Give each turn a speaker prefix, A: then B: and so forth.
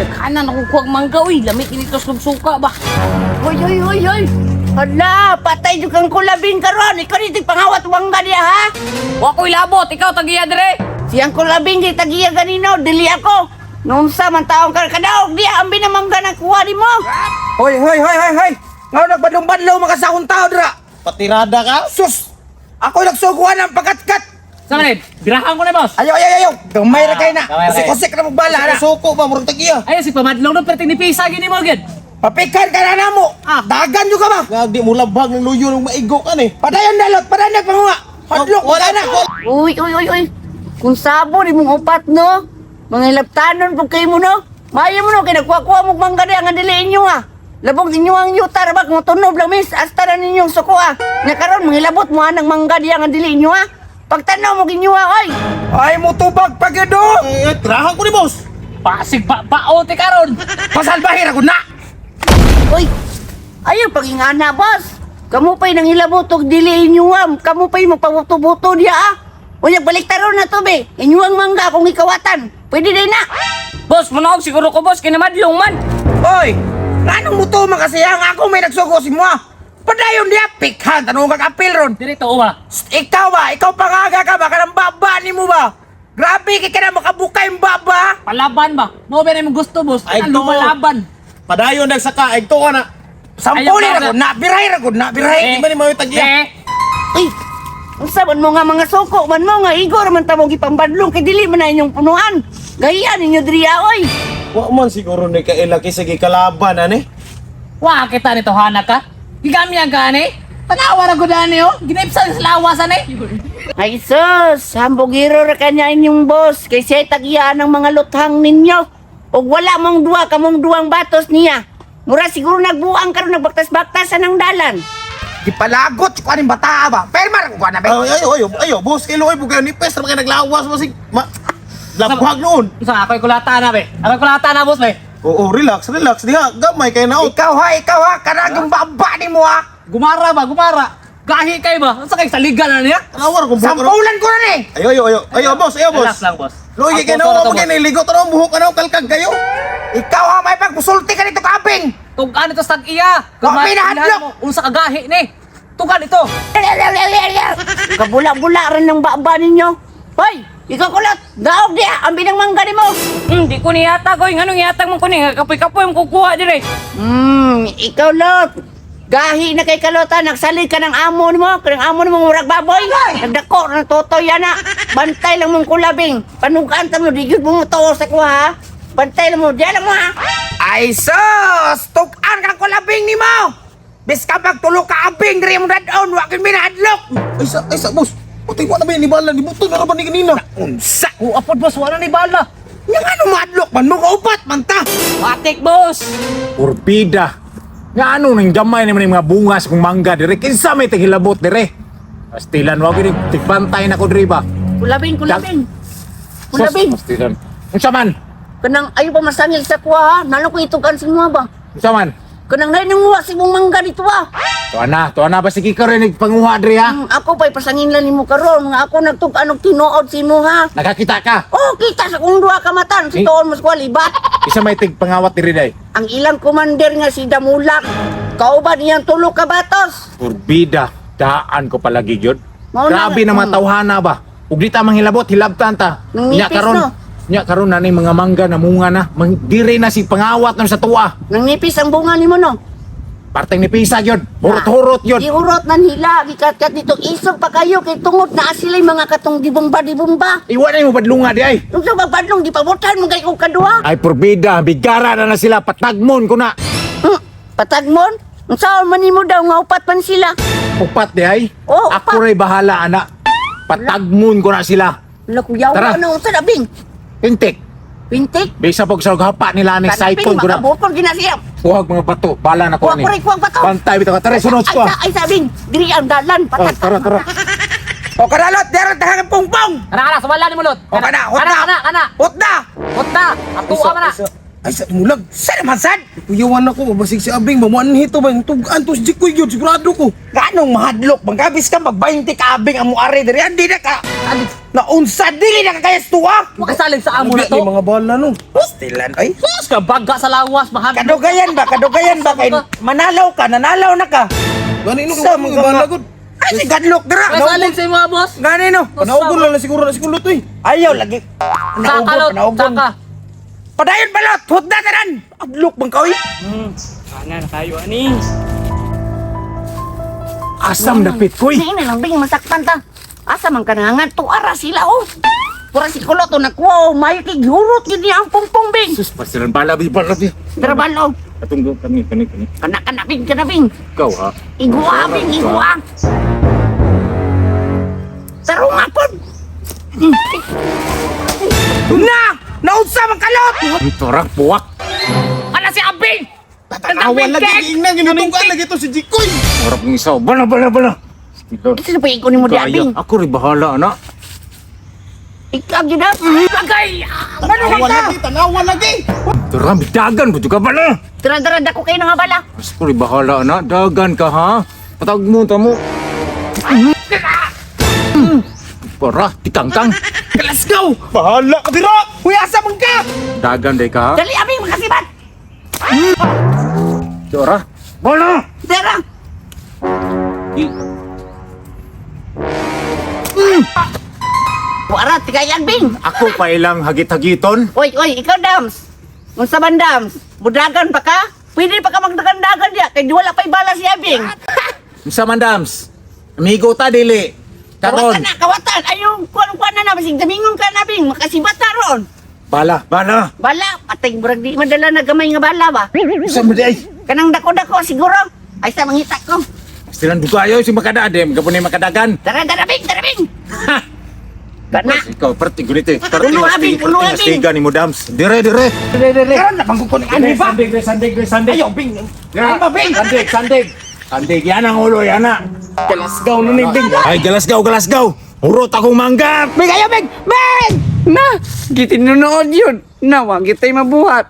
A: Daghanan ako kuwag mangga uy, lami kini to suka ba.
B: Hoy, hoy, hoy, hoy! Hala, patay jud kang kulabing karon. Ikaw ni pangawat mangga diha ha?
A: Wa ko'y labot, ikaw tagiya dire.
B: Siyang kulabing di tagiya ganino, dili ako. Nung sa man taong ka kadaog diha ambi na mangga na kuha nimo.
C: Hoy, hoy, hoy, hoy, hoy! Ngayon nagbadlong-badlong makasakong tao dira!
D: Patirada ka?
C: Sus! Ako nagsuguan ng pagkatkat!
A: Sa manid, birahan ko na boss.
C: Ayaw, ayaw, ayaw! Gamay ra kayo na!
A: Gamay ra kayo.
C: Kusik-kusik na magbala na!
D: Suko ba murag tagiya?
A: Ay si pamadlong no perting ni pisa gini mo gid.
C: Papikan ka na namo!
A: Ah.
C: Dagan nyo ka ba?
D: Nga di mo labhag ng luyo ng maigo ka ni.
C: Padayon dalot! Padayon nagpanguha! Hadlok!
D: Wala
C: Wala na!
B: Uy, uy, uy, uy. Kung sabo ni mong upat no, mga ilabtanon pud kayo mo no. Maayo mo no kay nagkuha-kuha mo mangga diha nga dili inyo ah. Labong inyo ang yuta ra ba kung tunob lang mis hasta na ninyong suko ah. Nga karon mangilabot mo anang mangga diha nga dili inyo ah. Pagtanaw mo ginyo ah, oy.
C: Ay, mutubag pagyo!
D: Eh, tirahan ko ni boss.
A: Pasig ba baote karon.
C: Pasalbahir ako na!
B: Uy, ayaw pag-ingana, boss. Kamu pa'y nangilabot og dili inyo ah. Kamu pa'y magpabuto-buto diya ah. Unya, balik taron na to be. Inyo ang mangga kung ikawatan. Pwede din na.
A: Boss, munaog siguro ko boss kinamadlong man.
C: Hoy! Anong muto man kasi ang ako may nagsugo si mo ah. Padayon diya! Pikhan! Tanong kag apil ron!
A: Dire to ba?
C: Sst, ikaw ba? Ikaw pangaga ka ba? Kanang baba ni mo ba? Grabe kay ka na makabukay yung baba!
A: Palaban ba? Mo ba nimo gusto boss?
D: Ay,
A: Ay,
D: to.
A: lumalaban.
D: Padayon nagsaka ay to ka na.
C: Sampuli
A: Ayaw
C: ra gud na, biray ra gud na, biray.
D: Di ba ni mayo tagiya?
A: Eh,
B: Uy, unsa man mo nga mga suko man mo nga igor man ta mo gipambadlong kay dili man na inyong punuan. Gahian ninyo diri ah, oy.
D: Wa man siguro ni kaila kay sige kalaban ani.
A: wa kita nito hana ka. Gigamyan ka ani. Tanawa ra gud ani oh. Ginipsan sa lawas ani.
B: Ay sus, hambugiro ra kanya inyong boss kay siya tagiyaan ng mga luthang ninyo. Og wala mong duwa kamong duwang batos niya. Mura siguro nagbuang karon nagbaktas-baktas sa nang dalan.
C: Gipalagot ko aning bata ba? Perma ra ko na be.
D: Ay, ayo ayo ayo boss kay luoy bugay ni pes ra naglawas mo sig ma labhag noon.
A: Unsa ako'y kulata na be. Ako'y kulata na boss be.
D: Oo, relax, relax diha. Gamay kay na.
C: Ikaw ha, ikaw ha, kanang baba ni mo ha.
A: Gumara ba, gumara. Gahi kay ba? Unsa kay saligan na niya?
D: Tawar kung buhok.
C: Sampulan ko na ni.
D: Ayo ayo ayo. Ayo boss, ayo boss.
A: Relax lang boss.
D: Luoy kay
A: Ang
D: na
A: puso na to,
D: mo
A: boss.
D: kay niligo tanaw buhok ano kalkag kayo.
C: Ikaw ha, may pagmusulti ka nito kaping.
A: Tugan ito sa iya.
C: Wa may nahadlok.
A: Unsa ka gahi ni? Tugan ito.
B: Kabula-bula rin ng baba ninyo. Hoy, ikaw kulot, daog diya, ang binang mangga nimo.
A: Di ko niyatag oy. Nganong yatag man ko ni? Kapoy-kapoy mo kukuha dire.
B: Ikaw lot. Gahi na kay kalota, nagsalig ka ng amo nimo, kanang amo nimo murag baboy. Nagdako na totoy ana. Bantay lang mong kulabing. Panugaan ta mo, di gyud mo tuo sa kuha. Ha? Bantay lang mo, diya lang mo ha.
C: Ay sus, tukan kang kulabing ni mo. Biska pagtulo ka abing diri mo dadon, wa gyud minahadlok.
D: Ay sa boss. Putay wa na ba ni bala ni buto na ra ba ni kanina?
C: Unsa?
A: O apod boss, wala ni bala.
C: Nya ngano mahadlok man mo kaupat man ta.
A: Patik boss.
E: Urpida. Nga ano nang gamay naman yung mga bunga sa kong mangga dire. Kinsa may tigilabot dire. Pastilan wa gini tigbantay na ko dire ba.
B: Kulabing, kulabing. Kulabing.
E: Sus, Pastilan. Unsa man?
B: Kanang ayo pa masangil sa kuha ha. Nalo ko itugan sa mga ba.
E: Unsa man?
B: Kanang nay nanguha sa imong mangga dito ha.
E: Tuwa na ba sige ka rin panguha dire ha.
B: Ako pa'y pasangin lang nimo karon nga ako nagtug-an og tinuod si mo ha.
E: Nakakita ka.
B: Oh, kita sa kong duha ka matan si
E: Eh?
B: tuon mo sa kuha libat.
E: Isa may tigpangawat dire day.
B: Ang ilang commander nga si Damulak, kauban niyang tulo ka batos.
E: Urbida, daan ko palagi gyud.
B: Mao na
E: Grabe
B: nga.
E: na mga tawhana ba. Ug di ta manghilabot, hilabtan ta.
B: Nangipis,
E: Nya karon,
B: no?
E: nya karon na ni mga mangga na munga na. Mang, dire na si pangawat nun sa tuwa.
B: Nangnipis ang bunga nimo no.
E: Parteng ni Pisa gyud. Hurot-hurot gyud.
B: Giurot nan hila, gikat-kat dito isog pa kayo kay tungod na sila'y mga katong dibomba-dibomba.
E: Iwan na yung badlunga di ay.
B: Nung sa babadlong di pabutan mo kay og kaduha.
E: Ay porbida, bigara na na sila, patagmon ko na.
B: Patagmon? Unsaon man nimo daw nga upat man sila?
E: Upat di ay.
B: Oo,
E: Ako
B: upat.
E: rin bahala ana. Patagmon ko na sila.
B: Wala kuyaw
E: Tara.
B: ano unsa na bing?
E: Pintik.
B: Pintik.
E: Bisa pag sa hapa nila ni saipon ko na.
B: Makabukol gina siya.
E: Kuhag mga bato, bala na ko
B: Kuha
E: ni.
B: ko rin, kuha bato.
E: Bantay bitaw ka. Tara, sunod
B: Ay,
E: ko.
B: sa, ay sabing, diri ang dalan,
E: Oh,
B: patag.
E: tara, tara.
C: O kadalot, dere tahangan pungpong.
A: Kana kana sumala ni mulot.
C: O kana, hot
A: Kana
C: na.
A: kana kana.
C: Hot na.
A: Hot na. Atuwa man na.
D: Ay sa tumulag.
C: Sa naman sad?
D: Kuyawan ako basig si Abing mamuanhi to ba tugan to si Jikoy gyud sigurado ko.
C: Ganong mahadlok bang kabis ka mag 20 ka abing amo are diri andi na ka. Naunsa dili na kakayas tuwa.
A: Makasalig sa amo na
D: Ni
A: to.
D: mga bala no.
C: Pastilan oy.
A: Sus ka baga sa lawas, mahal.
C: Kadugayan ba? Kadugayan ba kay manalaw ka, nanalaw na ka.
D: Gani no
C: Sa
D: kay
C: mga
D: mga bala gud.
C: Ay si Gadlok dira.
A: Makasalig sa imo, boss.
C: Gani no.
D: Panaugon lang na siguro na si Kulot oy.
C: Ayaw lagi.
A: Saka
C: Naugon,
A: lot,
C: panaugon.
A: saka.
C: Padayon balot, hutda tanan. Adlok bang ka oy?
A: Ana na kayo ani.
E: Asam dapit koy.
B: Di na lang bing masaktan ta. Asa man ka na nga tuara sila oh. Pura si kulot oh nakuha oh. Mayo kay gihurot gid niya ang pungpong bing.
E: Sus, pastilan bala bi bala bi.
B: Tara balo.
E: Atong kani kani kani.
B: Kana kana bing kana bing.
E: Ikaw ha.
B: Igwa bing igwa. Tarong ako.
C: Na! Naunsa man kalot?
E: Ang puwak.
A: Ana si Abing.
D: Tanawa lagi ingnan ginutukan lagi to si Jikoy.
E: Murag ng isaw. Bala bala bala. Pastilan.
B: Kasi pa ikaw ni mo di
E: Kaya,
B: abing.
E: ako rin bahala na.
B: Ikaw gyud ah.
A: Agay!
D: Tanawa lagi, tanawa lagi.
E: Tara, dagan po ka bala.
B: Tara tara dako kayo na nga bala.
E: Ako rin bahala na. Dagan ka ha. Patag mo tamo. Para, tikangkang.
C: Let's go.
D: Bahala ka dira.
C: Uy asa man ka?
E: Dagan day ka ha.
B: Dali abing makasibat.
E: Tara. Bala!
B: Tara. Wara tigayan bing.
E: Ako pa ilang hagit-hagiton.
B: Oy, oy, ikaw Dams. Unsa man Dams? Budagan pa ka? Pwede pa ka magdagan-dagan diya kay di wala pa'y bala si Abing.
E: Unsa man dams? Amigo ta dili. Karon.
B: Kawatan na, kawatan. Ayaw, kuan-kuan na na basig damingon ka na bing, makasibat na ron.
E: Bala, bala.
B: Bala, patay murag di madala na gamay nga bala ba.
E: Unsa man di ay?
B: Kanang dako-dako siguro. Ay sa mangita ko.
E: Silang dugayo si makadadem, gapon ni makadagan.
B: Tara, tara bing, tara bing. Kana.
E: Ikaw perti gunit eh. Perti
B: Ulo, abing, ulo, abing.
E: Astiga ni mo dams. Dire dire.
C: Karon na bang ko ni ani ba?
E: Sandig, sandig, sandig.
C: Ayaw bing. Ay ba bing?
E: Sandig, sandig. Sandig yan ang ulo yan na.
C: Galasgaw no ni bing.
E: Ay, galasgaw, galasgaw. Hurot akong mangga.
C: Bing ayaw bing. Bing!
B: Na, gitinunood yun. Na, wag kita'y mabuhat.